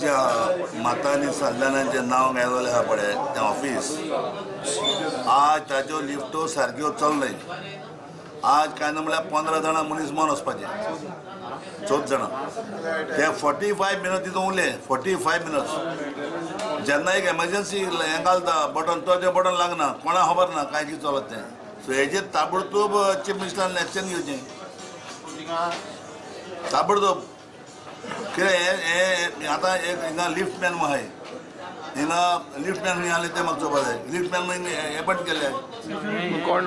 Office जे आहा माता आनी साल्दानाचें नांव घायलेलें आहा पळय तें ऑफीस आज ताच्यो लिफ्टो सारक्यो चलनाय. आज कांय ना म्हळ्यार 15 जाणां मनीस मन वचपाचें, 14 जाणां ते 45 मिनट्स तितून उरले. 45 मिनट्स जेन्ना एक एमर्जन्सी हें घालता बटन, तो तें बटन लागना, कोणाक खबर ना कांय कितें चलत तें. सो हेजेर ताबडतोब चीफ मिनिस्टरान एक्शन घेवचें ताबडतोब. कितें हें आतां एक हिंगा लिफ्ट मॅन आहाय, हिंगा लिफ्ट मॅन खंय आसले तें म्हाका चोवपा जाय. लिफ्ट मॅन एपॉयंट केले कोण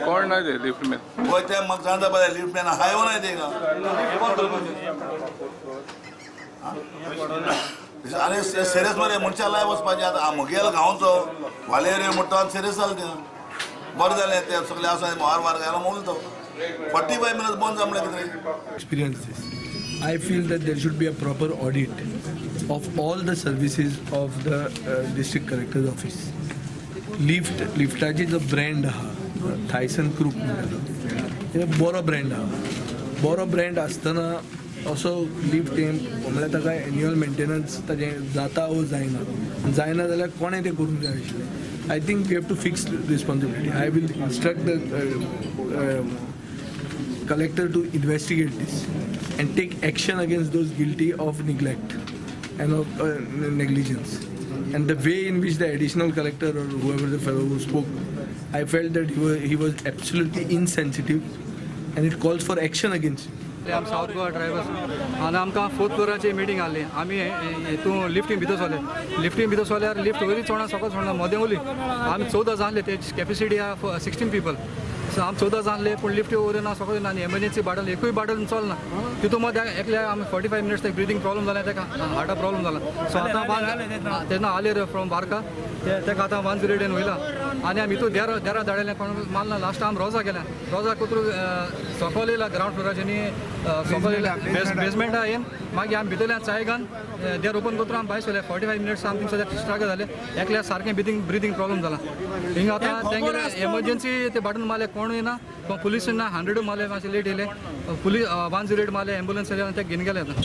कोण ना ते लिफ्ट मॅन? हय तें म्हाका जाणा जावपा जाय, लिफ्ट मॅन आहाय वो ना ते हिंगा. आनी सिरियस मरे मनशां लायफ वचपाचें. आतां म्हगेल्या गांवचो वालेर म्हणटा सिरियस जालें तें. बरें जालें तें सगळें आसा वार वार घालो म्हणून तो 45 मिनट्स बंद जालें म्हणल्यार कितें. Experiences. I feel that there should be a proper audit of all the services of the district collector's office. Lift, लिफ्टाची जो ब्रँड आहा थायसन क्रूप म्हणटा तो बरो ब्रँड आहा. बरो ब्रँड आसतना असो लिफ्ट म्हणल्यार ताका एन्युअल मेंटेनन्स ताजें जाता वो जायना, जायना जाल्यार कोणें तें करूंक जाय आशिल्लें. I think we have to fix responsibility. I will instruct the collector to investigate this and take action against those guilty of neglect and of negligence. And the way in which the additional collector or whoever the fellow who spoke, I felt that he was absolutely insensitive and it calls for action against him. आम south Goa drivers आनी आमकां fourth फ्लोराची meeting आहली. आमी हितून लिफ्टीन भितर सरले. लिफ्टीन भितर सरल्यार लिफ्ट वयली चोडणा सकयल चोडणा मदें उरली. आमी 14 जाण आहले, ते कॅपेसिटी आहा 16 पिपल. सो आमी 14 जाण आहले पूण लिफ्ट वयर ना सकयल ना आनी एमर्जन्सी बाटल एकूय बाटल चलना. तितून मदें एकल्या आमी 45 मिनट्स तेका ब्रिदींग प्रॉब्लम जालें, तेका हार्टा प्रॉब्लम जाला. सो आतां तेन्ना आलेर फ्रॉम बारका तेका आतां 108 वयला आनी आमी हितून देरा देरा धाडलें कोण मारना. लास्ट आमी रोजा गेल्या, रोजा कुत्रू सकयल येयला ग्रावंड फ्लोराचेर न्ही सकयल येयला बेजमेंटा येवन मागीर आमी भितरल्यान चाय घान देर ओपन करता आमी भायर सरले. 45 मिनट्स आमी थिंगसर स्ट्रगल जाले. एकल्या सारकें ब्रिदींग प्रॉब्लम जाला. हिंगा आतां तेंगेले एमर्जन्सी ते बाटून मारले, कोणूय ना, पुलीस ना, 100 मारले, मातशें लेट येयले पुलीस 108 मारले, एम्बुलन्स येयले आनी ते घेवन गेले आतां.